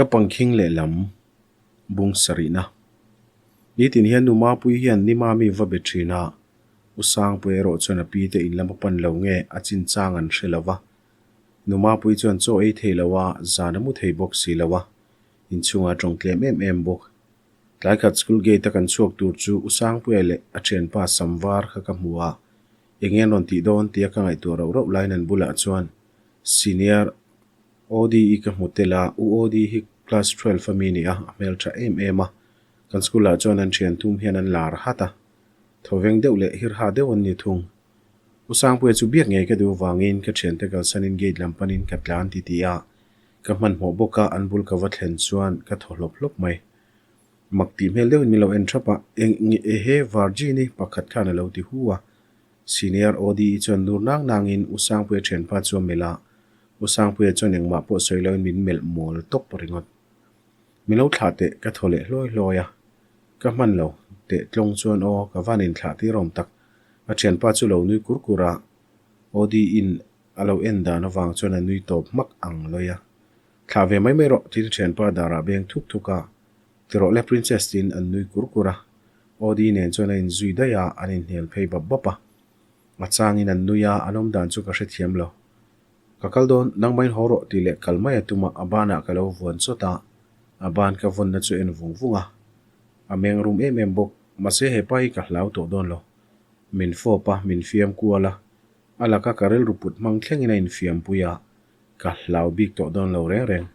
Ka pangkhing lehlam bung sarihna. Nitin hian nu Mapuii hian ni Mami va be thin a, U Sangpuii erawh chuan a pi te in lam a pan lo nge a chinchang an hre lo va. Nu Mapuii chuan chaw ei thei lo a, zan a mu thei bawk si lo a, inchhungah a tawng tlem em em bawk. Tlai khat school gate a kan chhuak tur chu U Sangpuia leh a thianpa Samvar kha ka hmu a, eng nge an rawn tih dawn tia ka ngaihtuah rauh rauh laiin an bulah chuan Senior ODE ka hmu tel a, U ODE hi class 12 a mi ni a, a hmeltha em em a, kan school ah chuan an thian thum hian an lar hat a, thaw veng deuh leh hirha deuh an ni thung. U Sangpuia chu biak ngei ka duh vangin ka thiante kalsanin gate lam panin ka tlan ti ti a, ka hmanhmawh bawk a, an bul ka va thlen chuan ka thaw hlawp hlawp mai. Mak tih hmel deuhin min lo en thap a, eng nge ehe Virgin-i pakhat khan a lo ti hu a. Senior ODE chuan nur nang nangin U Sangpuia thianpa chu a melh a, U Sangpuia chuan engmah pawh sawi loin min melh mawl tawp ringawt. Min lo thlah teh ka thaw leh hlawi hlawi a, ka hman lo teh tlawng chuan aw ka van inthlah tir awm tak. A thianpa chu lo nui kur kur a, ODE in a lo en dan avang chuan a nui tawp hmak ang lawi a. Thlah ve mai mai rawh tiin thianpa darah beng thuk thuk a, Ti rawh le Princess tiin an nui kur kur a, Audi nen chuan a inzui daih a, an inhnial phei bap bap a. A changin an nui a, an awm dan chu ka hrethiam lo. Ka kal dawn, nangmahin haw rawh tih leh kal mai a tum a, a banah ka lo vuan chawt a, a ban ka vawnna chu en vung vung a. A meng rum em em bawk, mahse hepa hi ka hlau tawh dawn lo. Min fawp a, min fiam kual a, a laka ka rilru put hmang thlengin a infiampui a, Ka hlau bik tawh dawn lo reng reng.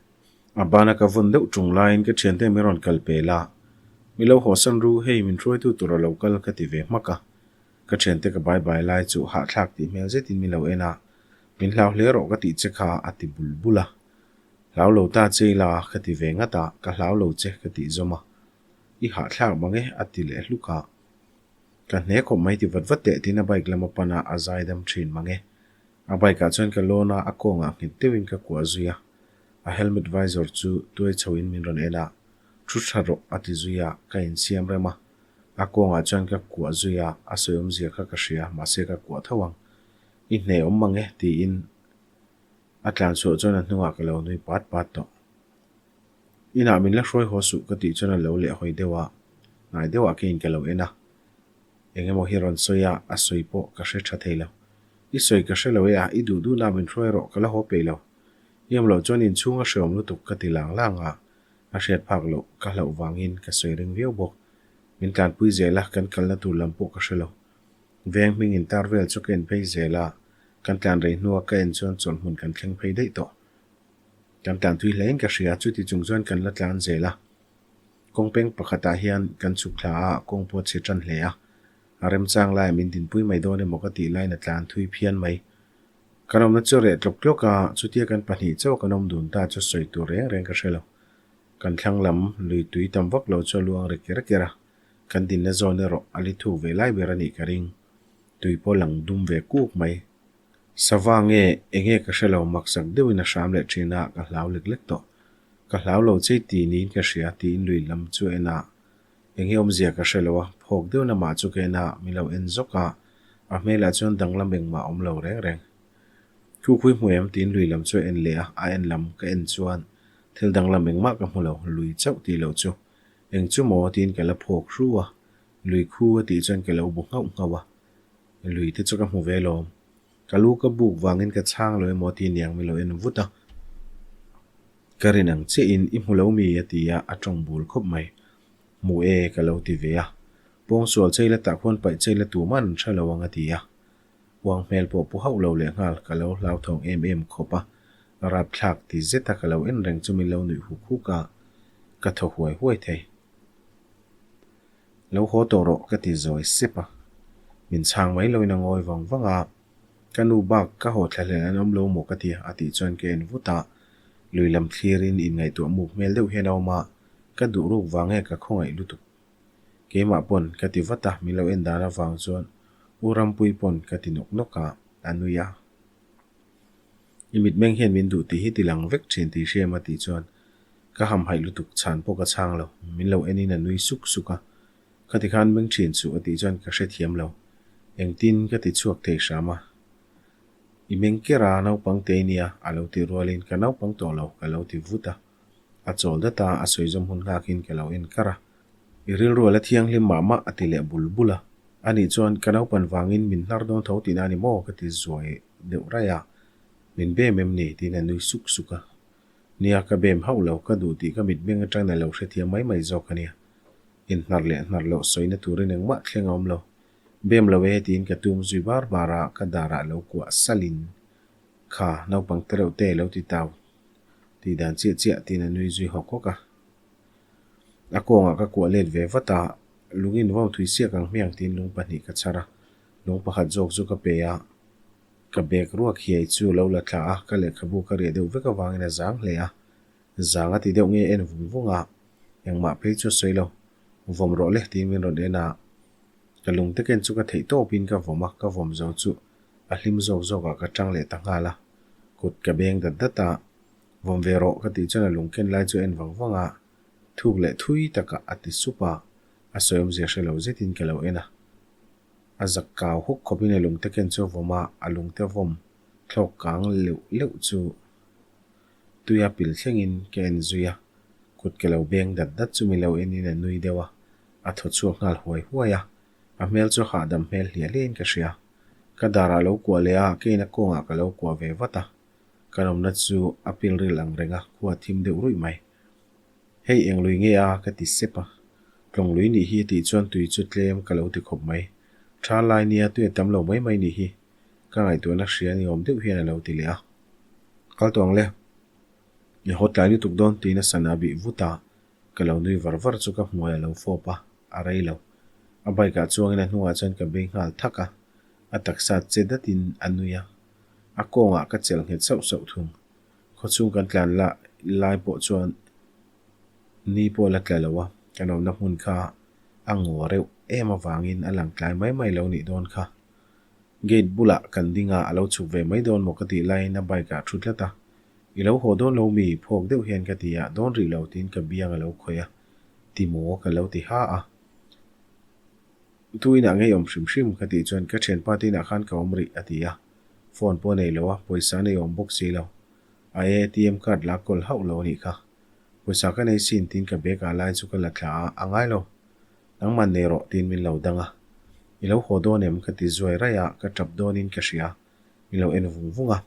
A bana ka vawn deuh ṭung laiin ka ṭhiante min rawn kal pel a, Mi lo hawsan ru, hei min hruaitu tur a lo kal ka ti ve hmak a. Ka ṭhiante ka bai bai lai chu hahthlak tih hmel zetin min lo en a, Min hlau hle rawh ka tih che kha a ti bul bul a. Hlau lo ta che ila ka ti ve ngat a, ka hlau lo che ka tih zawm a. I hahthlak mang e a ti leh hluk a. Ka hne khawp mai ti vat vat teh tiin a bike lam a pan a, a zaidam ṭhin mang e. A bike ah chuan ka lawn a, a kawngah nghet deuhin ka kuah zui a. A helmet visor chu tuai chhoin min rawn en a, Thu tha rawh a ti zui a, ka insiam rem a. A kawngah chuan ka kuah zui a, a sawi awmzia kha ka hria, mahse ka kuah tho ang. I hne awm mang e tiin a tlan chhuah chuan a hnungah ka lo nui pat pat tawh. Inah min la hruai haw suh ka tih chuan a lo leh hawi deuh a, hnai deuhah keiin ka lo en a. Eng emaw hi rawn sawi a, a sawi pawh ka hre tha thei lo. I sawi ka hre lo e a, i duh duhna min hruai rawh, ka la haw peih lo. I awm loh chuan inchhung a hreawm lutuk ka ti lang lang a, a hriat phak loh ka hlauh vangin ka sawi ring viau bawk. Min tlanpui zel a, kan kalna tur lam pawh ka hre lo. Veng hming intar vel chu ka en phei zel a, kan tlan rei hnua ka en chuan chawlhhmun kan thleng phei daih tawh. Kan tlan tui hlein ka hria, chuti chung chuan kan la tlan zel a. Kawng peng pakhatah hian kan chhuk thla a, kawng pawh a chhe tan hle a. A remchang laiah min dinpui mai dawn emaw ka tih laiin a tlan thui phian mai. Kan awmna chu reh tlawk tlawk a, chutia kan pahnih chauh kan awm dun ta chu sawi tur reng reng ka hre lo. Kan thlang lam lui tui tam vak lo chu a luang ri ker ker a, kan dinna zawn erawh a li thuk ve lai ber a nih ka ring. Tui pawh lang dum ve kuk mai. Sava nge enge ka hre lo maksak deuhin a hram leh thin a, ka hlau lek lek tawh. Ka hlau lo chei ti niin ka hria tiin lui lam chu a en a. Enge awmzia ka hre lo a, phawk deuh lamah chu ka en a, min lo en zawk a, a hmelah chuan danglam engmah a awm lo reng reng. Thu khui hmu em tiin lui lam chu a en leh a, a en lam ka en chuan thil danglam engmah ka hmu lo, lui chauh tih loh chu. Eng chu maw tiin ka la phawk hru a, lui khu a tih chuan ka lo bu nghauh nghauh a, lui te chu ka hmu ve lawm. Ka lu ka buk vangin ka chhang lo emaw ti niang min lo en vut a. Ka rin ang chiahin i hmu lo mi a ti a, a tawng bul khawp mai. Hmu e ka lo ti ve a. Pawngsual chei la tah khuan paih chei la tuman an hre lo ang a ti a. Uang hmel pawh pu hauh lo leh nghal ka lo hlauthawng em em khawp a. Rapthlak ti zet a ka lo en reng chu min lo nuih huk huk a, ka thaw huai huai thei. Lo haw tawh rawh ka ti zawi sep a. Min chhang mai loin a ngawi vang vang a, Ka nu bak ka haw thla hlel an awm lo maw ka ti a tih chuan ka en vut a. Lui lam thlirin inngaihtuah muk hmel deuh hian a awm a, ka duh ruk vang nge ka khawngaih lutuk. Keimah pawn ka ti vat a, min lo en dan avang chuan U Rampuii pawn ka ti nawk nawk a, a nui a. I mitmeng hian min duh tih hi ti lang vek thin tih hriam a tih chuan ka hamhaih lutuk chhan pawh ka chhang lo, min lo en in a nui suk suk a, ka ti khan meng thin suh a tih chuan ka hrethiam lo, engtin ka ti chhuak thei hram a, i meng ker a naupang te nia a lo ti rualin ka naupang tawh lo ka lo ti vut a. A chawl dat a, a sawi zawm hun nghakin ka lo en kar a. I rilru a la thianghlim mah mah a ti leh bul bul a. Anih chuan ka naupan vangin min hnar dawn tho tihna a ni maw? ka ti zuai deuh raih a. Min bem em ni? tiin a nui suk suk a. Nia, ka bem hauh lo, ka duh tih ka mitmeng atangin a lo hrethiam mai mai zawk a nia. Inhnar leh hnar loh sawina turin engmah thleng a awm lo. Bem lo e tiin ka tum zui bar bar a, ka darah lo kuah salhin, Kha, naupang te reuh te lo ti tau tih dan chiah chiah tiin a nui zui hawk hawk a. A kawngah ka kuah let ve vat a, lungin vau thui siak ang hmiang tiin lung pahnih ka chhar a, lung pakhat zawk chu ka pe a, ka bag ruak hiai chu lo la thla a, ka lehkhabu ka riah deuh vek avangin a zang hle a, zang a ti deuh nge en vung vung a, engmah phei chu a sawi lo, vawm rawh le tiin min rawn en a, ka lungte ken chu ka theih tawpin ka vawm a, ka vawm zo chu a hlim zawk zawkah ka tang leh ta nghal a, kut ka beng dat dat a, Vawm ve rawh ka tih chuan a lung ken lai chu en vang vang a, thuk leh thui takah a ti sup a, a sawi awmzia hre lo zetin ka lo en a. A zak kau hawk khawpin a lungte ken chu a vawm a, a lungte vawm thlawk kang leuh leuh chu tuia pil thlengin ka en zui a, kut ka lo beng dat dat chu mi lo enin a nui deuh a, a thaw chhuak nghal huai huai a, a hmel chu hahdam hmel hliah hliahin ka hria. Ka darah lo kuah leh a, kein a kawngah ka lo kuah ve vat a. Kan awmna chu a pilril ang reng a, khua thim deuh ruih mai. Hei eng lui nge a? ka ti sep a. Tlawng lui nih hi tih chuan tui chu tlem ka lo ti khawp mai. Tha lai nia tui a tam lo mai mai nih hi. Ka ngaihtuahna hria ni awm deuh hian a lo ti leh a. Kal tawh ang le. I haw tlai lutuk dawn tiin a sana bih vut a, ka lo nui var var chu ka hmuai a lo fawp a, a rei lo. A bike ah chuangin a hnungah chuan ka bei nghal thak a, a taksa che datin a nui a. A kawngah ka chelh nghet sauh sauh thung. Khawchhung kan tlan la lai pawh chuan ni pawh la tla lo a, kan awmna hmun kha a ngaw reuh em avangin a lang tlai mai mai lo nih dawn kha. Gate bulah kan ding a, a lo chhuk ve mai dawn maw ka tih laiin a bike ah thu tlat a. I lo haw dawn lo mi? Phawk deuh hian ka ti a, dawn rih lo tiin ka biang a lo khawih a, ti maw ka lo ti ha a. Tu inah ngei awm hrim hrim ka tih chuan ka thianpa te inah khan ka awm rih a ti a, phone pawh a nei lo a, pawisa a nei awm bawk si lo. A ATM card la kawl hauh lo a nih kha. Pawisa ka nei sin tiin ka bag ah lai chu ka la thla a, a ngai lo. Nangman nei rawh tiin min lo dang a. I lo haw dawn em ka ti zuai raih a, ka tap dawnin ka hria. Min lo en vung vung a.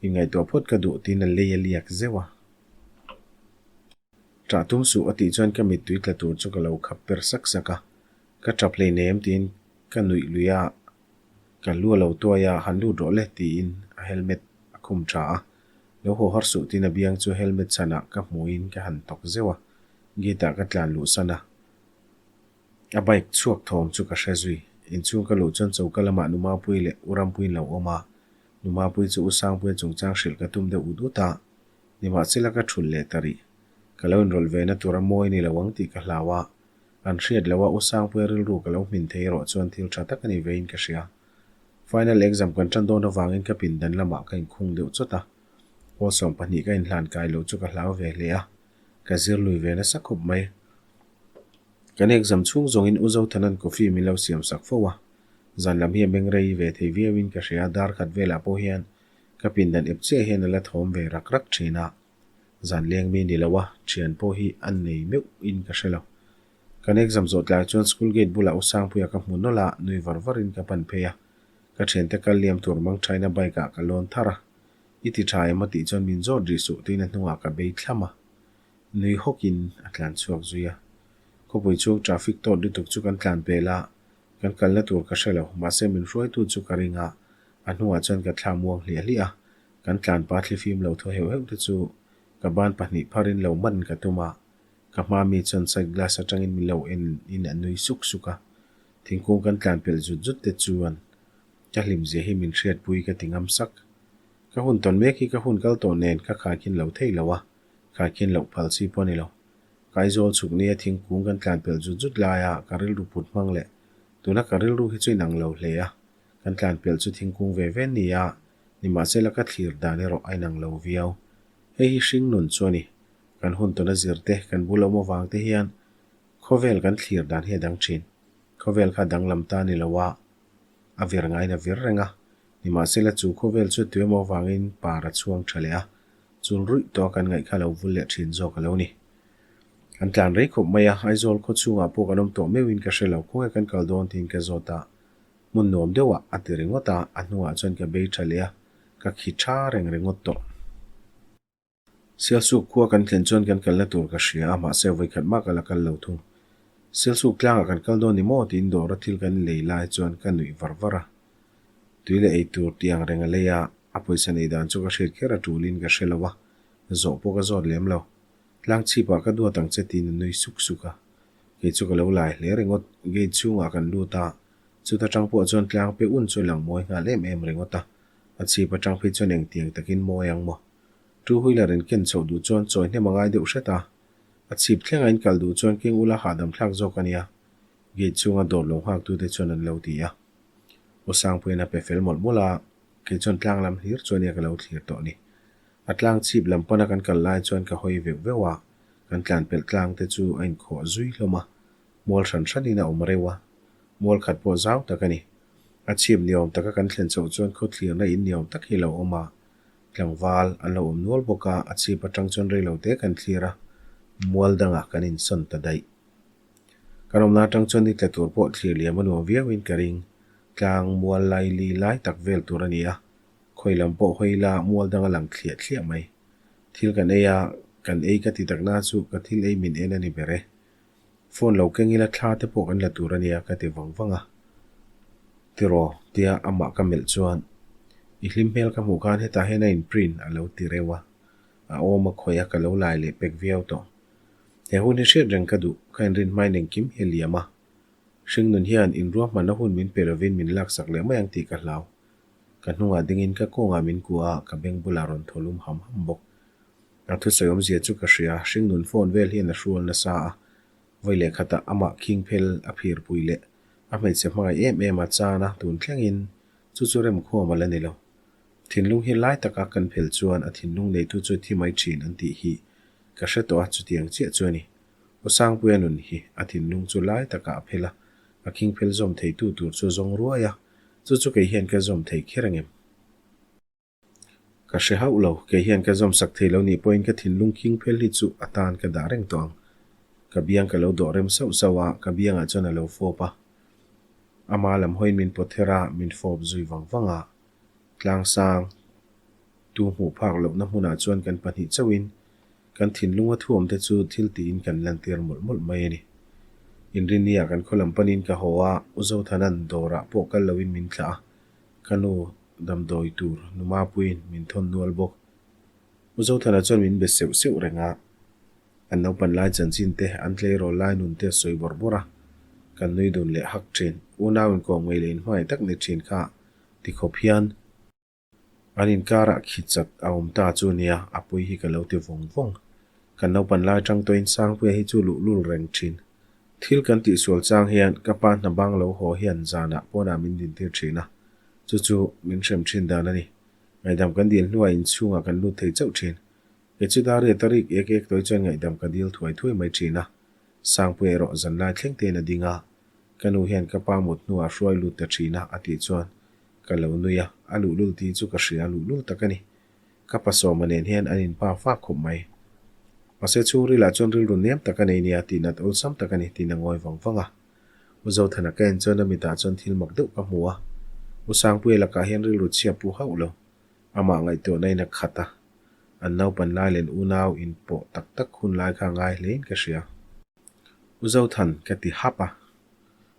Inngaihtuah phawt ka duh tiin a lei a liak zeuh a. Ṭah tum suh a tih chuan ka mittui tla tur chu ka lo khap per sak sak a, ka ṭap hleinem tiin ka nuih lui a, ka lu a lo tuai a, han lut rawh le tiin a helmet a khum ṭha a, lo haw har suh tiin a biang chu helmet chhanah ka hmuhin ka han tawk zeuh a, gate ah ka tlan luh san a, a bike chhuak thawm chu ka hre zui, inchhung ka luh chuan choka lamah Nu Mapuii leh U Rampuiin lo awm a, Nu Mapuii chu U Sangpuia chungchang hrilh ka tum deuh ut ut a. Nimahsela ka thulh leh ta rih. Ka lo inrawlh ve na tur a mawi ni lo ang tih ka hlau a. An hriat loh a U Sangpuia rilru ka lo hmin thei erawh chuan thil tha tak a ni vein ka hria. Final exam kan tan dawn avangin ka pindan lamah ka inkhung deuh chawt a. Pawl 12 ka inhlan kai loh chu ka hlau ve hle a. Ka zir lui ve nasa khawp mai. Kan exam chhung zawngin U Zothanan coffee min lo siam sak fo a. Zan lam hi a meng rei ve thei viauin ka hria a, dar khat velah pawh hian Ka pindan ep chiah hian a la thawm ve rak rak thin a, zan leng mi ni lo a, thian pawh hi a nei meuh in ka hre lo. Kan exam zawh tlai chuan school gate bulah U Sangpuia ka hmu nawlh a, nui var var in ka pan phei a, ka thiante kal liam tur mang thain a bike ah ka lawn thar a, I ti tha em a tih chuan min zawt rih suh tiin a hnungah ka bei thlam a, nui hawk in a tlan chhuak zui a. Khawpui chhung traffic tawt lutuk chu kan tlan pel a, Kan kalna tur ka hre lo, mahse min hruaitu chu ka ring a, a hnuah chuan ka thla muang hliah hliah a, kan tlanpa thlifim lo thaw heuh heuh te chu ka ban pahnih pharin lo man ka tum a, ka hma mi chuan side glass atangin min lo en in a nui suk suk a, thingkung kan tlan pelh zut zut te chuan ka hlimzia hi min hriatpui ka ti ngam sak. Ka hun tawn mek hi ka hun kal tawh nen ka khaikhin lo thei lo a, khaikhin loh phal chi pawh a ni lo. Kaizawl chhuk nia thingkung kan tlan pelh zut zut laia ka rilru put hmang leh tuna ka rilru hi chu inang lo hle a, kan tlan pelh chu thingkung ve ve nia, nimahsela ka thlir dan erawh a inang lo viau. Hei hi hring nun chu a ni. Kan hun tawna zir te, kan bul awm avang te hian khawvel kan thlir dan hi a dang thin. Khawvel kha danglam ta ni lo a, a vir ngaiin a vir reng a, nimahsela chu khawvel chu tuemaw avangin par a chhuang tha leh a. Chul ruih tawh a kan ngaih kha lo vul leh thin zawk a lo ni. Kan tlan rei khawp mai a, Aizawl khaw chhungah pawh kan awm tawh meuhin ka hre lo, khawnge kan kal dawn tiin ka zawt a, hmun nuam deuhah a ti ringawt a, a hnungah chuan ka bei tha leh a, ka khi tha reng ringawt tawh. Sialsuk khua kan thlen chuan kan kalna tur ka hria a, mahse vawikhat mah ka la kal lo thung. Sialsuk tlangah kan kal dawn ni maw tiin dawra thil kan lei lai chuan ka nuih var var a. Tui leh ei tur tih ang reng a lei a, a pawisa nei dan chu ka hriat kher a tulin ka hre lo a, zawh pawh ka zawt lem lo. Tlang chhipah ka duat ang che tiin a nui suk suk a. Kei chu ka lo lai hle ringawt, gate chhungah kan lut a, chuta tang pawh chuan tlang pe un chu a lang mawi nghal em em ringawt a, a chhip atang phei chuan engtiang takin mawi ang maw. Two wheeler in ken chhoh duh chuan chawi hnem a ngai deuh hret a, a chhip thlengah in kal duh chuan keng ula hahdam thlak zawk a nia, gate chhunga dawr lo nghaktute chuan an lo ti a. U Sangpuiin a pe fel mawlh mawlh a, kei chuan tlang lam hlir chu ania ka lo thlir tawh ni. A tlang chhip lam pana kan kal lai chuan ka hawi veuh veuh a, kan tlan pelh tlang te chu a inkhawh zui hlawm a, mual hran hranin a awm reuh a, mual khat pawh zau tak a ni. A chhip niawm taka kan thlen chhoh chuan khaw thlirna in niawm tak hi a lo awm a, tlangval an lo awm nual bawk a, a chhip atang chuan rei lo te kan thlir a, mual dangah kan insawn ta daih. Kan awmna atang chuan ni tla tur pawh thlir liam a nuam viauin ka ring. Tlang mual lai li lai tak vel tur a ni a, khawi lam pawh hawi ila mual dang a lang thliah thliah mai. Thil kan ei a, kan ei ka ti takna chu ka thil ei min en a ni ber e. Phone lo keng ila thla te pawh kan la tur a nia ka ti vang vang a. Tiraw? tia amah ka melh chuan I hlim hmel ka hmuh khan hetah hian a in print a lo ti reuh a, a awm a khawih a ka lo lai leh pek viau tawh. He hun hi hriat reng ka duh, ka inrin hmain engkim hi a liam a. Hringnun hian inruahmanna hun min pe lovin min laksak leh mai ang tih ka hlau. Ka hnungah dingin ka kawngah min kuah a, ka beng bulah rawn thaw lum ham ham bawk. A thusawi awmzia chu ka hria, hringnun phone vel hian a hrual nasa a. Vawi leh khatah amah khingphel a phirpui leh a hmeichhe hmangaih em em a chan a, tun thlengin chu chu remkhawm a la ni lo. Thinlung hi lai taka kan phel chuan a thinlung neitu chu thi mai thin an tih hi ka hre tawh a, chutiang chiah chu a ni. U Sangpuia nun hi a thinlung chu lai takah a phel a, a khingphel zawm theitu tur chu a zawng ruai a, chu chu kei hian ka zawm thei kher angem? Ka hre hauh lo, kei hian ka zawm sak thei lo nih pawhin ka thinlung khingphel hi chu a tan ka dah reng tawh ang. Ka biang ka lo dawh rem sauh sauh a, ka biangah chuan a lo fawp a. Ama lam hawiin min pawt her a, min fawp zui vang vang a. Tlangsang tu hmuh phak lohna hmunah chuan kan pahnih chauhin kan thinlunga thuawmte chu thil tiin kan lantir mawlh mawlh mai a ni. Inrinni-ah kan khaw lam panin ka haw a, U Zothanan dawrah pawh kal loin min thlah a, ka nu damdawi tur nu Mapuiin min thawn nual bawk. U Zothana chuan min be seuh seuh reng a, an naupan lai chanchin te, an tleirawl lai nun te a sawi bawrh bawrh a, kan nui dun leh hak thin. Unau inkawm ngei leh inhmangaih tak ni thin kha ti khawp hian an inkarah khi chat a awm ta chu nia, a pui hi ka lo ti vawng vawng. Kan naupan lai atang tawhin Sangpuia hi chu luhlul reng thin. Thil kan tihsual chang hian ka pa hna bang lo haw hian zanah pawnah min dintir thin a, chu chu min hrem thin dan a ni. Ngaihdam kan dil hnuah inchhungah kan lut thei chauh thin. Kei chu dar riat a rik ek ek tawi chuan ngaihdam ka dil thuai thuai mai thin a, Sangpuia erawh zanlai thleng tein a ding a, Ka nu hian ka pa mut hnuah hruai lut ta thin a, a tih chuan ka lo nui a, a luhlul tih chu ka hria, luhlul tak a ni. Ka pasawma nen hian an inpa fak khawp mai. Mahse chhungrilah chuan rilru nem tak a nei nia, tihnat awlsam tak a ni tiin a ngawi vang vang a. U Zothana ka en chuan a mitah chuan thil mak deuh ka hmu a, U Sangpuia lakah hian rilru chhia pu hauh lo, amah ngaihtuahna in a khat a, an naupan lai len unau inpawh tak tak hun lai kha a ngai hlein ka hria. U Zothan, ka ti hap a.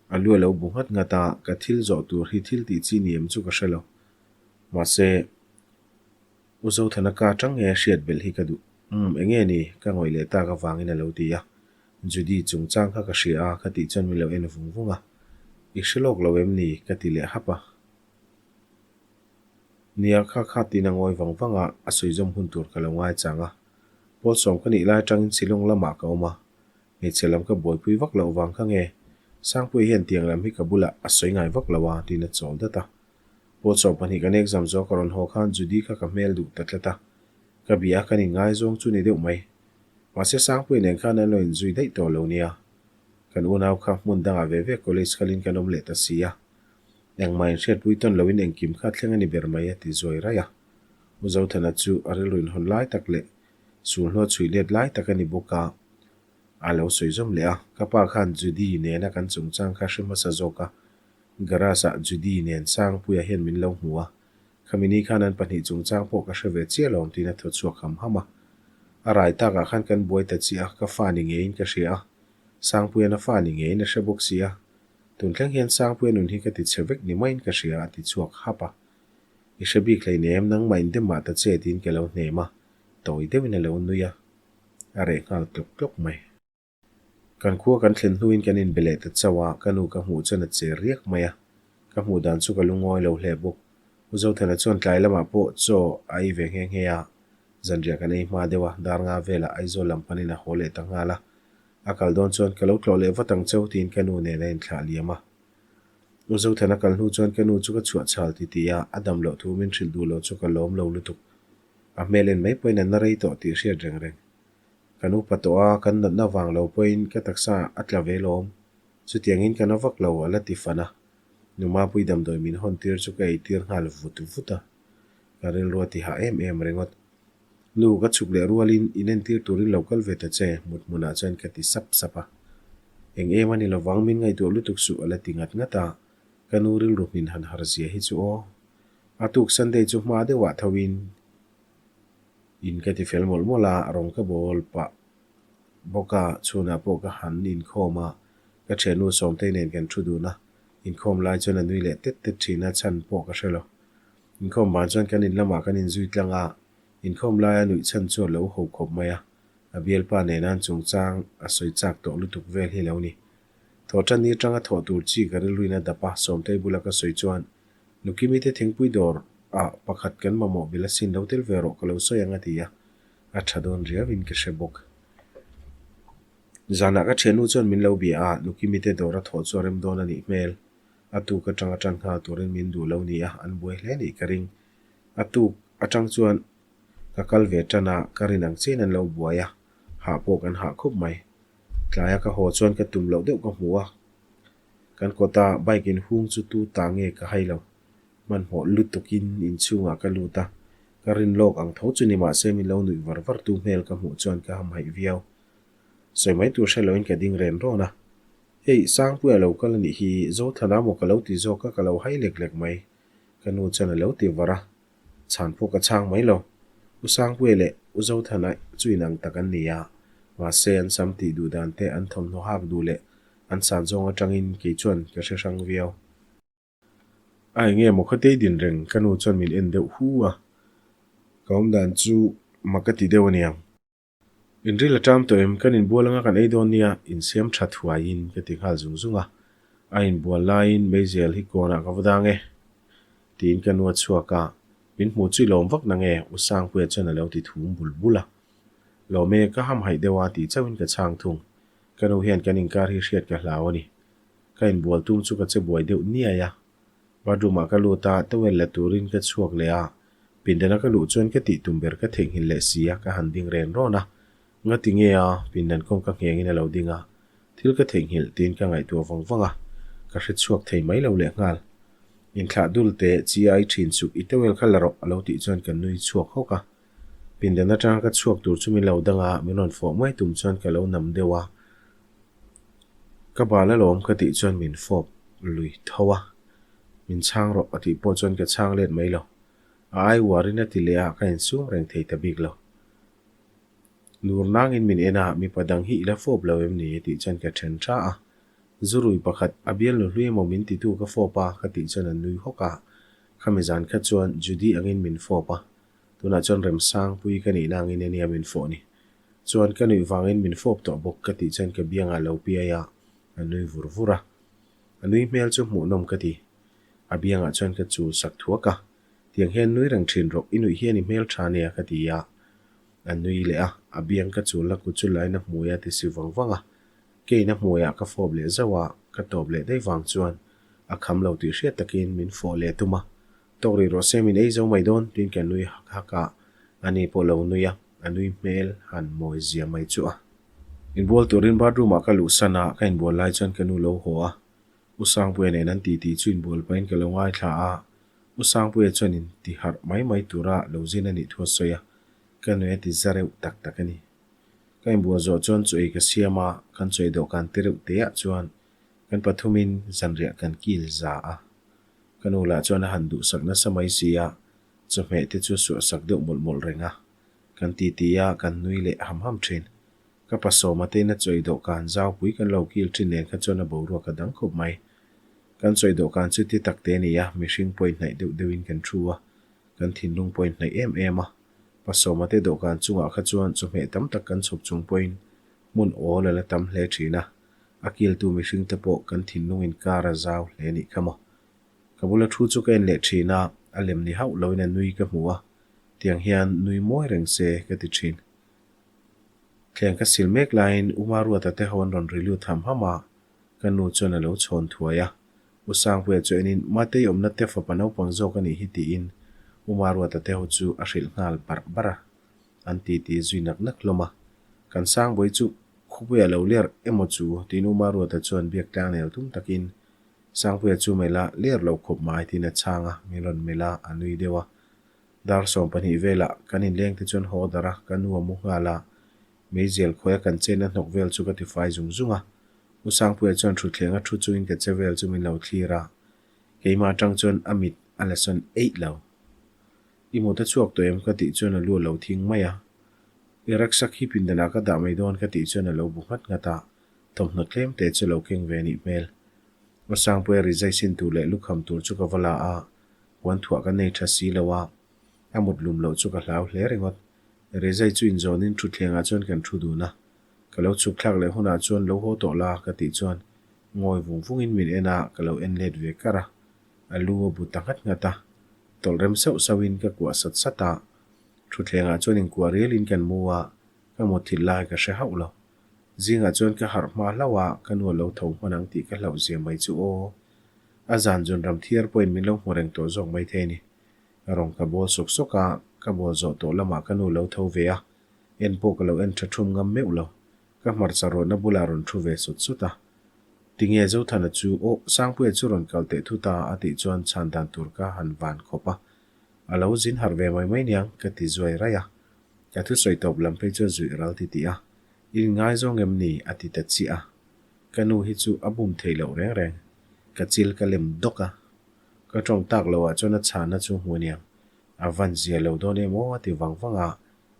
A lu a lo bu nghat nghat a, ka thil zawh tur hi thil tih chi ni em chu ka hre lo. Mahse, U Zothana ka atang nge hriat belh hi ka duh. Umm, eng nge ni? Ka ngawih leh tak avangin a lo ti a. Judy chungchang kha ka hria a, ka tih chuan min lo en vung vung a. I hre lawk lo em ni? Ka ti leh hap a. Nia, kha kha tiin a ngawi vang vang a, a sawi zawm hun tur ka lo ngaichang a. Pawl sawm ka nih lai atangin Shillong lamah ka awm a, hmeichhe lam ka buaipui vak loh vang kha nge Sangpuia hian tiang lam hi ka bulah a sawi ngai vak lo a tiin a chawl dat a. Pawl 12 kan exam zawh ka rawn haw khan Judy kha ka hmel duh ta tlat a, ka bia a kan inngaizawng chu ni deuh mai. Mahse Sangpuia nen khan an lo inzui daih tawh lo nia. Kan unau kha hmun dangah ve ve college kalin kan awm leh ta si a, engmah inhriatpui tawn loin engkim kha thleng a ni ber mai a ti zuai raih a. U Zothana chu a rilru inhawn lai tak leh sulhnu a chhuih let lai tak a ni bawk a, a lo sawi zawm leh a. Ka pa khan Judy nena kan chungchang kha hre hmasa zawk a, garage ah Judy nen Sangpuia hian min lo hmu a, Khami ni khan an pahnih chungchang pawh ka hre ve chiah lo tiin a thaw chhuak ham ham a. A rai takah khan kan buai ta chiah a, ka fa ni ngeiin ka hria a. Sangpuia'n a fa ni ngeiin a hre bawk si a. Tun thleng hian Sangpuia nun hi ka ti chhe vek ni maiin ka hria a ti chhuak hap a. I hre bik hleinem, nangmah in dem mah ta che tiin ka lo hnem a, tawi deuhin a lo nui a, a reh nghal tlawk tlawk mai. Kan khua kan thlen hnuin kan inbe leh ta chauh a, ka nu ka hmuh chuan a che riak mai a, ka hmuh dan chu ka lungawi lo hle bawk. U Zothana chuan tlai lamah pawh chaw a ei ve nghe nghe a, zanriah kan ei hma deuh a, dar nga velah Aizawl lam panin a haw leh ta nghal a. A kal dawn chuan ka lo tlawh leh vat ang cheu tiin ka nu nen a inthlah liam a. U Zothana kal hnu chuan ka nu chu ka chhuah chhal ti tih a, a dam loh thu min hrilh duh lo chu ka lawm lo lutuk. A hmel en mai pawhin a na rei tawh tih hriat reng reng. Kan upa tawh a, kan natna vang lo pawhin ka taksa a tla ve lawm. Chutiangin ka na vak lo, a la ti fan a. Numapui damdawi min hawn tir chu ka ei tir nghal vut vut a. Ka rilru a ti hah em em ringawt. Nu, ka chhuk leh rualin inentir turin lo kal ve ta che, mut hmunah chuan ka ti sap sap a. Eng em a ni lovang, min ngaihtuah lutuk suh, a la ti ngat ngat a. Ka nu rilru hmin han har zia hi chu aw. A tuk Sunday chu hma deuhah thoin. In ka ti fel mawlh mawlh a, rawng ka bawl pah bawk a, chhunah pawh ka han inkhawm a, ka thiannu Sawmtei nen kan thu dun a, inkhawm lai chuan a nui leh tet tet thin a, chhan pawh ka hre lo. Inkhawm vang chuan kan in lamah kan inzui tlang a, inkhawm laia nuih chhan chu a lo ho khawp mai a, a bialpa nena an chungchang a sawi chak tawh lutuk vel hi lo ni. Thawhtan ni atanga thawh tur chi ka rilruin a dap a, Sawmtei bula ka sawi chuan Nukimi te thingpui dawr ah pakhat kan mamawh bil asin lo tel ve rawh ka lo sawi ang a ti a, a tha dawn riau in ka hre bawk. Zanah ka thiannu chuan min lo bia a, Nukimi te dawr a thawh chu a rem dawn a nih hmel. A tuk atanga tan nghal turin min duh lo ni a, an buai hle nih ka ring. A tuk atang chuan ka kal ve tan a, ka rin ang chiahin an lo buai a, hah pawh kan hah khup mai. Tlaia ka haw chuan ka tum loh deuh ka hmu a, Kan kawta bike in hung chu tu ta nge ka hai lo. Hmanhmawh lutukin inchhungah ka lut a, ka rin lawk ang tho chu ni mahse min lo nuih var var tu hmel ka hmuh chuan ka hamhaih viau. Sawi mai tur hre loin ka ding ren rawn a. Hei, Sangpuia lo kal a nih hi, Zothana maw ka lo ti zawk a, ka lo hai lek lek mai. Ka nu chuan a lo ti var a. Chhan pawh ka chhang mai lo. U Sangpuia leh U Zothana chu inang tak an ni a, mahse an sam tih duh dan te, an thawmhnaw hak duh leh An san zawng atangin kei chuan ka hre hrang viau. A eng nge maw khatei din reng ka nu chuan min en deuh hu a, ka awm dan chu mak ka ti deuh aniang. Inril a ṭam tawh em, kan inbual anga kan ei dawn nia, insiam ṭha thuaiin ka ti nghal zung zung a. A inbual laiin meizial hi kawnah ka va dang e, tiin ka nu a chhuak a, min hmuh chu i lawm vak nange, U Sangpuia chuan a lo ti thum bul bul a. Lawm e, ka hamhaih deuh a tih chauhin ka chhang thung. Ka nu hian kan inkar hi hriat ka hlau a ni. Ka inbual tum chu ka che buai deuh niai a. Bathroom ah ka lut a, towel la turin ka chhuak leh a. Pindan a ka luh chuan ka tih tum ber ka theihnghilh leh si a, ka han ding ren rawn a. Ngati nge a, pindan kawng ka nghengin a lo ding a. Thil ka theihnghilh tiin ka ngaihtuah vang vang a, ka hre chhuak thei mai lo leh nghal. Inthlah dul teh chi ai thin chuk i towel kha la rawh a lo tih chuan ka nui chhuak hawk a. Pindan atanga ka chhuak tur chu min lo dang a, min rawn fawh mai tum chuan ka lo nam deuh a. Ka bal alawm ka tih chuan min fawp lui tho a, min chhang rawh a tih pawh chuan ka chhang let mai lo. A ai uarin a ti leh a, ka insum reng thei ta bik lo. Nur nangin min en a, mipa dang hi i la fawp lo em ni? a tih chuan ka then tha a. Zurui pakhat, a bialnu hlui emaw min titu ka fawp a, ka tih chuan a nui hawk a. Khami zan kha chuan Judy angin min fawp a, Tunah chuan Remsangpui ka nihna angin ania min fawh ni. Chuan ka nuih vangin min fawp tawh bawk ka tih chuan ka biangah lo piai a, a nui vur vur a. A nui hmel chu hmuhnawm ka ti. A biangah chuan ka chul sak thuak a, Tiang hian nui reng thin rawh, i nuih hian i hmel tha nia ka ti a. A nui leh a, a biang ka chulna kut chu lain a hmui a ti si vang vang a. Keiin a hmuiah ka fawp leh zauh a, ka tawp leh daih vang chuan a kham lo tih hriat takin min fawh leh tum a. Tawk rih rawh se min ei zo mai dawn tiin ka nui hak hak a, ani pawh lo nui a, a nui hmel han mawi zia mai chu a. Inbual turin bathroom ah ka luh san a, ka inbual lai chuan ka nu lo haw a, U Sangpuia nen an titi chu inbual pahin ka lo ngaithla a, U Sangpuia chuan in ti harh mai mai tura lo zin a nih thu a sawi a, ka nui a ti za reuh tak tak a ni. Ka inbual zawh chuan chaw ei ka siam a, kan chaw ei dawhkan te reuh te ah chuan kan pathumin zanriah kan kil za a. Ka nu lah chuan a han duhsak nasa mai si a, chawhmeh te chu a suahsak deuh mawlh mawlh reng a. Kan titi a, kan nui leh ham ham thin. Ka pasawma tein a chaw ei dawhkan zaupui kan lo kil thin nen kha chuan a boruak a dang khawp mai. Kan chawi dawhkan chu ti tak te a ni a, mihring pawhin hnaih deuh deuhin kan thu a, kan thinlung pawhin hnaih em em a. Pasawma te dawhkan chungah kha chuan chawhmeh tam tak kan chhawp chung pawhin hmun awl a la tam hle thin a, a kiltu mihring te pawh kan thinlung inkar a zau hle nih kha maw. Ka bula thu chu ka en leh thin a, a lem ni hauh loin a nui ka hmu a, tiang hian nui mawi reng se ka ti thin. Thleng ka sil mek laiin U Maruata te ho an rawn ri lut ham ham a, Ka nu chuan a lo chhawn thuai a, U Sangpuia chu enin Matei awmna te fapa naupang zawk a nih hi tiin U Maruata te ho chu a hrilh nghal barh barh a. An titi zui nak nak hlawm a. Kan Sangbawi chu Khawpuia lo ler emaw chu tiin U Maruata chuan biak tlang nel tum takin Sangpuia chu melh a, ler lo khawp mai tiin a chhang a, min rawn melh a, a nui deuh a. Dar 12 velah kan inleng te chuan haw darh a, ka nu a mu nghal a, Meizial khawi a kan chenna hnawk vel chu ka tifai zung zung a. U Sangpuia chuan thutthleng a thu chungin ka che vel chu min lo thlir a. Keimah atang chuan a mit a la sawn eih lo. I mut a chhuak tawh em ka tih chuan a lu a lo thing mai a. I rucksack hi pindanah ka dah mai dawn ka tih chuan a lo bu nghat nghat a, thawmhnaw tlem te chu lo keng ve a nih hmel. U Sangpuia rizai sin tur leh lukham tur chu ka va la a, puan thuah ka nei tha si lo a, a mut lum loh chu ka hlau hle ringawt. Rezai chu inzawnin thutthlengah chuan kan thu dun a, ka lo chhuk thlak leh hunah chuan lo haw tawh la ka tih chuan ngawi vung vungin min en a, ka lo en let ve kar a, a lu a bu ta nghat nghat a, tawlh rem sauh sauhin ka kuah sat sat a, thutthlengah chuan inkuah rialin kan mu a, ka mutthilh lai ka hre hauh lo. Zingah chuan ka harh hma hlauh a, ka nu a lo tho hman ang tih ka hlauh zia mai chu aw. A zan zun ram thiar pawhin min lo hmu reng tawh zawk maithei a ni. Rawng ka bawl sawk sawk a, ka bawl zawh tawh lamah ka nu lo tho ve a, en pawh ka lo en tha thum ngam meuh lo. Ka hmarcha rawtna bulah rawn thu ve sawt sawt a. Tinge Zothana chu, Aw, Sangpuia chu rawn kal teh thut a, a tih chuan chhan dan tur ka han van khawp a. A lo zin harh ve mai mai niang, ka ti zuai raih a. Ka thusawi tawp lam phei chuan zuih ral ti tih a, I inngaizawng em ni? a ti ta chiah a. Ka nu hi chu a bum thei loh reng reng. Ka chil ka lem dawk a. Ka tawng tak loh ah chuan a chhana chu hmu aniang. A van zia lo dawn em aw a ti vang vang a,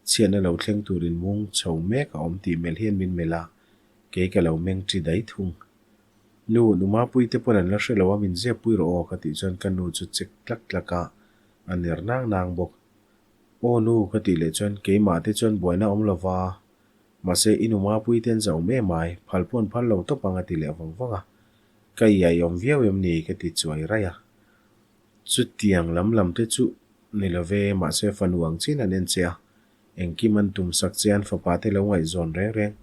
chhiatna lo thleng turin mung chho mek a awm tih melh hian min melh a, kei ka lo meng ṭi dai thung. Nu, nu Mapui te pawn an la hre lo a min zep pui rawh aw ka tih chuan ka nu chu chek tlak tlak a, a ner nang nang bawk. Aw nu ka tih leh chuan keimah te chuan buaina awm lo va, mahse i nu Mapui te an zah awm em ai, phal pawh an phal lo tawp ang a ti leh vang vang a. Ka iai awm viau em ni ka ti chuai raih a. Chutiang lam lam te chu ni lo ve, mahse fanu ang chin an en che a, engkim an tum sak che an fapa te lo ngaihzawn reng reng,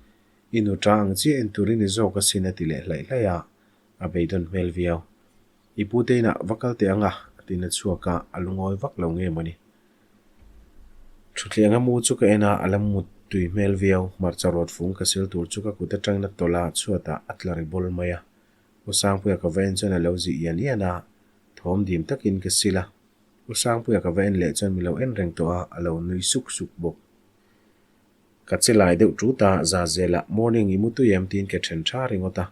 i nu ta ang chiah en turin i zawk asin a ti leh hlaih hlaih a, a beidawn hmel viau. I pu te inah va kal teh ang a, a ti na chhuak a, a lungawi vak lo nge mawni. Thutthleng a mu chu ka en a, a la mut tui hmel viau. Hmarcha rawt fung ka sil tur chu ka kut atangin a tawlh a, chhuatah a tla ri bawl mai a. U Sangpuia ka va en chuan a lo zih ian ian a, thawm dim takin ka sil a. U Sangpuia ka va en leh chuan mi lo en reng tawh a, a lo nui suk suk bawk. Ka che lai deuh tut a, za zelah morning i mu tui em tiin ka then tha ringawt a.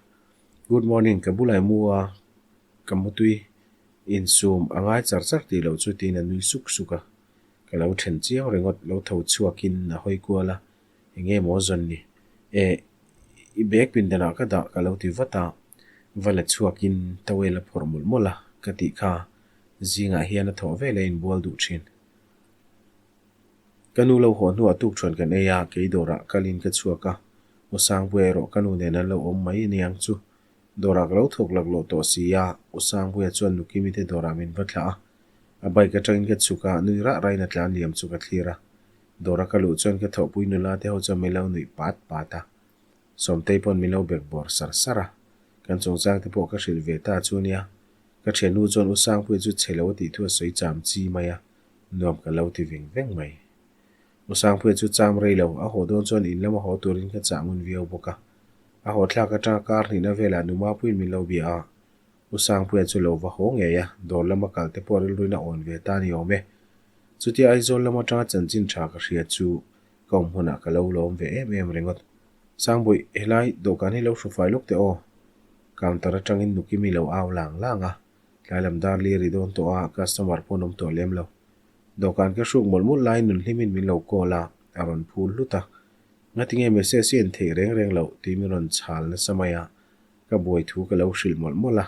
Good morning ka bulah i mu a, ka mu tui. Insum a ngai char char tih loh chu tiin a nui suk suk a, ka lo then chiang ringawt lo tho chhuakin a hawi kual a, enge maw zawn ni? Eh, i bag pindanah ka dah ka lo ti vat a, va la chhuakin towel a phawrh mawlh mawlh a, ka tih kha zingah hian a thawh vel a inbual duh thin. Ka nu lo haw hnuah tukṭhuan kan ei a, kei dawrah kalin ka chhuak a, Aw Sangpuia erawh ka nu nen an lo awm mai aniang chu. Dawrah ka lo thawk laklawh tawh si a, U Sangpuia chuan Nukimi te dawrah min va thlah a. A bike atangin ka chhuk a, nui rah rahin a tlan liam chu ka thlir a. Dawra ka luh chuan ka thawhpui nula te ho chuan min lo nuih pat pat a. Sawmtei pawn min lo bek bawr sar sar a. Kan chungchang te pawh ka hrilh ve ta chu nia. Ka thiannu chuan U Sangpuia chu chhe lo a tih thu a sawi cham chi mai a, nuam ka lo ti veng veng mai. U Sangpuia chu cham rei lo, a haw dawn chuan in lama haw turin ka chah ngun viau bawk a. A haw thlak atanga kar hnihna velah nu Mapuiin min lo bia a. U Sangpuia chu lo va haw ngei a, dawr lama kal te pawh rilruin a awn ve ta ni awm e. Chutia Aizawl lam atanga chanchin tha ka hria chu ka awm hmunah ka lo lawm ve em em ringawt. Sangbuih, helai dawhkan hi lo hrufai lawk teh aw. Counter atangin Nukimi lo au lang lang a, tlai lam dar li ri dawn tawh a, customer pawh an awm tawh lem lo. Dawhkan ka hruk mawlh mawlh laiin nunhlimin min lo call a, a rawn phul hlut a. Ngatinge message hi en theih reng reng loh tih min rawn chhal nasa mai a, ka buai thu ka lo hrilh mawlh mawlh a.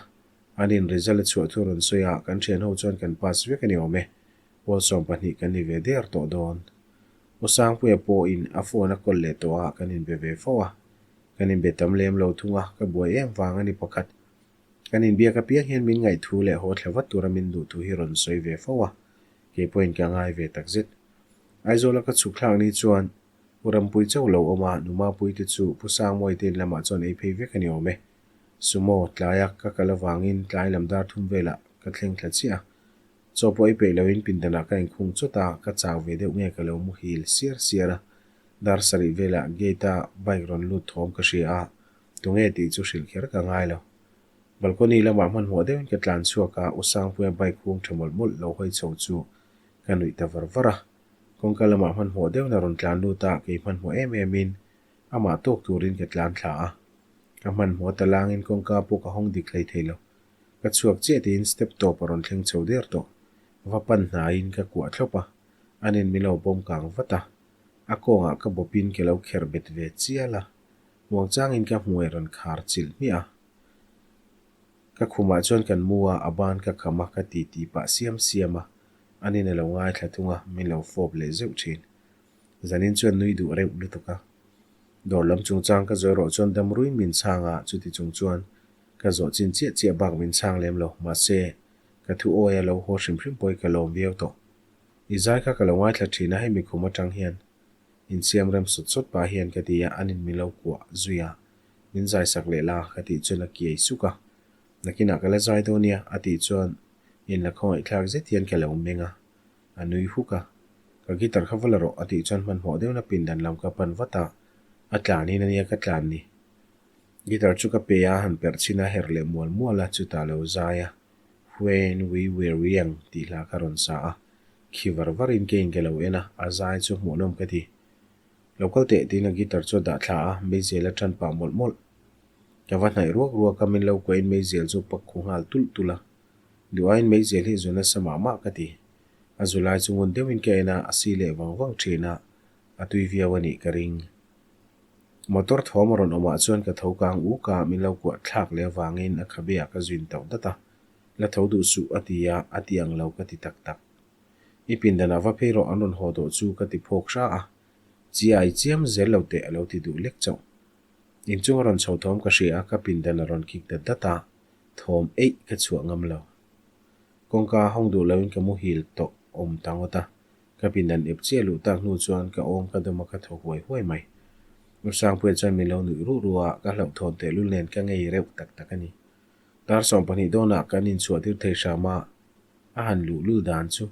An in result a chhuah thu a rawn sawi a, kan thian ho chuan kan pass vek a ni awm e. Pawl 12 kan ni ve der tawh dawn. U Sangpuia pawhin a phone a call leh tawh a, kan inbe ve fo a. Kan inbe tam lem lo thung a, ka buai em vang a ni pakhat. Kan inbiak apiang hian min ngaih thu leh haw thla vat tura min duh thu hi rawn sawi ve fo a, kei pawhin ka ngai ve takzet. Aizawla ka chhuk thlak ni chuan U Rampui chauh lo awm a, Nu Mapui te chu Pu Sangmawi te in lamah chuan ei phei vek a ni awm e. Sumo, tlaia ka kal avangin tlai lam dar thum velah ka thleng thla chiah a. Chaw pawh ei peih loin pindanah ka inkhung chawt a, ka chau ve deuh nge ka lo muhil siar siar a. Dar sarih velah gate-a bike rawn lut thawm ka hria a, tunge tih chu hrilh kher ka ngai lo. Balcony lamah hmanhmawh deuhin ka tlan chhuak a, U Sangpuia bike hung tha mawlh mawlh lo hawi chho chu ka nuih ta var var a. Kawngka lamah hmanhmawh deuhin a rawn tlan lut a, kei hmanhmawh em emin amah tawk turin ka tlan thla a. Ka hmanhmawh ta langin kawngka pawh ka hawng dik hlei thei lo. Ka chhuak chiah tiin step tawp a rawn thleng chho der tawh. Va pan hnaiin ka kuah thlawp a, anin min lo bawm kang vat a. A kawngah ka bawpin ka lo kher bet ve chial a. Muangchangin ka hmuai rawn khar chilh hmiah a. Ka khumah chuan kan mu a, a ban ka kham a, ka ti ti pah siam siam a. Anin a lo ngaithla thung a, min lo fawp leh zeuh thin. Zanin chuan nui duh reuh lutuk a. Dawr lam chungchang ka zawi rawh chuan dam ruin min chhang a, chuti chung chuan ka zawh chin chiah chiah bak min chhang lem lo. Mahse, ka thu awi a lo haw hrim hrim pawhin ka lawm viau tawh. I zai kha ka lo ngaithla thin a, hemi khum atang hian insiam rem sawt sawt pah hian ka ti a, anin min lo kuah zui a, min zai sak leh la ka tih chuan a kiai suk a, nakinah ka la zai dawn nia a tih chuan inla khawngaihthlak zet hian ka lo meng a, a nui huk a, ka guitar kha va la rawh a tih chuan hmanhmawh deuhna pindan lam ka pan vat a, a tlan in ania ka tlan ni. Guitar chu ka pe a, han perh chhin a, herh leh mual mual a, chutah lo zai a, When we were young tih hla kha rawn sa a, khi var var in keiin ka lo en a, a zai chu hmuhnawm ka ti. Lo kal teh tiin a guitar chu a dah thla a, meizial a tan pah mawlh mawlh. Ka va hnaih ruak ruak a, min lo kuahin meizial chu pak khu nghal tulh tulh a. Duh aiin meizial hi zu nasa mah mah ka ti. A zu lai chu ngun deuhin ka en a, a si leh vang vang thin a, a tui viau a nih ka ring. Motor thawm a rawn awmah chuan ka tho kang uk a, min lo kuah thlak leh avangin a khabe ah ka zuin tauh dat a. La tho duh suh a ti a, a ti ang lo ka ti tak tak. I pindanah va phei rawh an rawn haw tawh chu ka ti phawk hra a, chi ai chiam zel lo teh a lo ti duh lek chauh. Inchung a rawn chho thawm ka hria a, ka pindan a rawn kik dat dat a, thawm eih ka chhuah ngam lo. Kawngka hawng duh loin ka muhil tawh awm ta ngawt a, ka pindan ep chiah luh tak hnu chuan ka awm ka dawm a ka thaw huai huai mai. U Sangpuia chuan min lo nuih ruh ruh a, ka hlauhthawn tehlul nen ka ngei reuh tak tak a ni. Dar 12 dawnah kan inchhuah tir thei hram a, a han luh lul dan chu.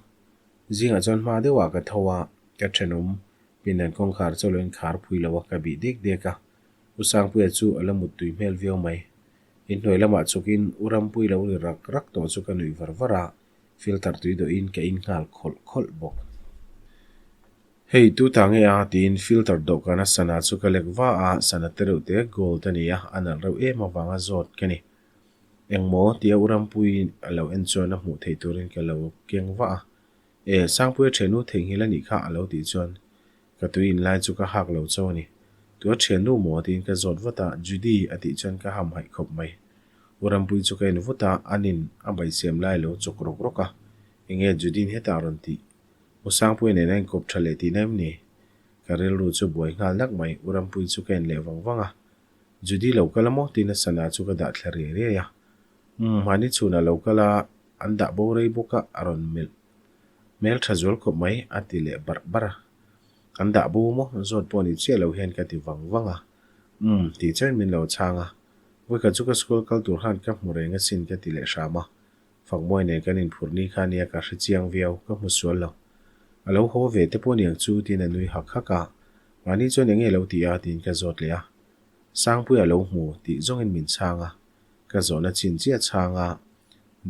Zingah chuan hma deuhah ka tho a, ka thenawm pindan kawngkhar chu a lo inkhar phui lo a, ka bih dek dek a. U Sangpuia chu a la mut tui hmel viau mai. Inhnuai lamah chhukin U Rampui lo ri rak rak tawh chu ka nuih var var a, filter tui dawhin ka in nghal khawlh khawlh bawk. Hei tu ta nge a? tiin filter dawhkana sana chu ka lek va a, sana te reuh te gold a ni a, a nalh reuh em avanga zawt ka ni. Engmaw? tia U Rampui a lo en chuan a hmuh theih turin ka lo keng vah a. E, Sangpuia thiannu theihnghilh a nih kha a lo tih chuan ka tui in lai chu ka hak lo chauh a ni. Tua thiannu maw? tiin ka zawt vat a, Judy a tih chuan ka hamhaih khawp mai. U Rampui chu ka en vut a, anin a baisiam lai a lo chawk rawk rawk a. Enge Judy'n hetah a rawn tih? U Sangpuia nen a inkawp tha leh tihna em ni? Ka rilru chu buai nghal nak mai, U Rampui chu ka en leh vang vang a. Judy lo kal a maw? tiin a sana chu ka dah thla riai riai a. Umm, mahni chhunah lo kal a, an dah bo rei bawk a, a rawn melh hmel tha zual khawp mai, a ti leh barh barh a. An dah bo maw? Zawt pawh ni chiah lo hian ka ti vang vang a. Umm, tih chuan min lo chhang a. Vawikhat chu ka school kal tur khan ka hmu reng asin ka ti leh hram a. Fakmawi nen kan inphurh ni kha nia ka hre chiang viau, ka hmu sual lo. A lo haw ve te pawh niang chu tiin a nui hak hak a, mahni chuan eng nge lo ti a tiin ka zawt leh a. Sangpuia lo hmu tih zawngin min chhang a. Ka zawhna chin chiah chhang a,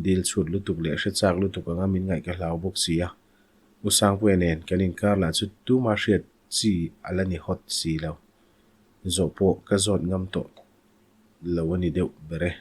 dil chhut lutuk leh hre chak lutuk anga min ngaih ka hlau bawk si a. U Sangpuia nen kan inkar lah chu tuma hriat chi a la ni hawt si lo. Zawh pawh ka zawt ngam tawh lo a ni deuh ber e.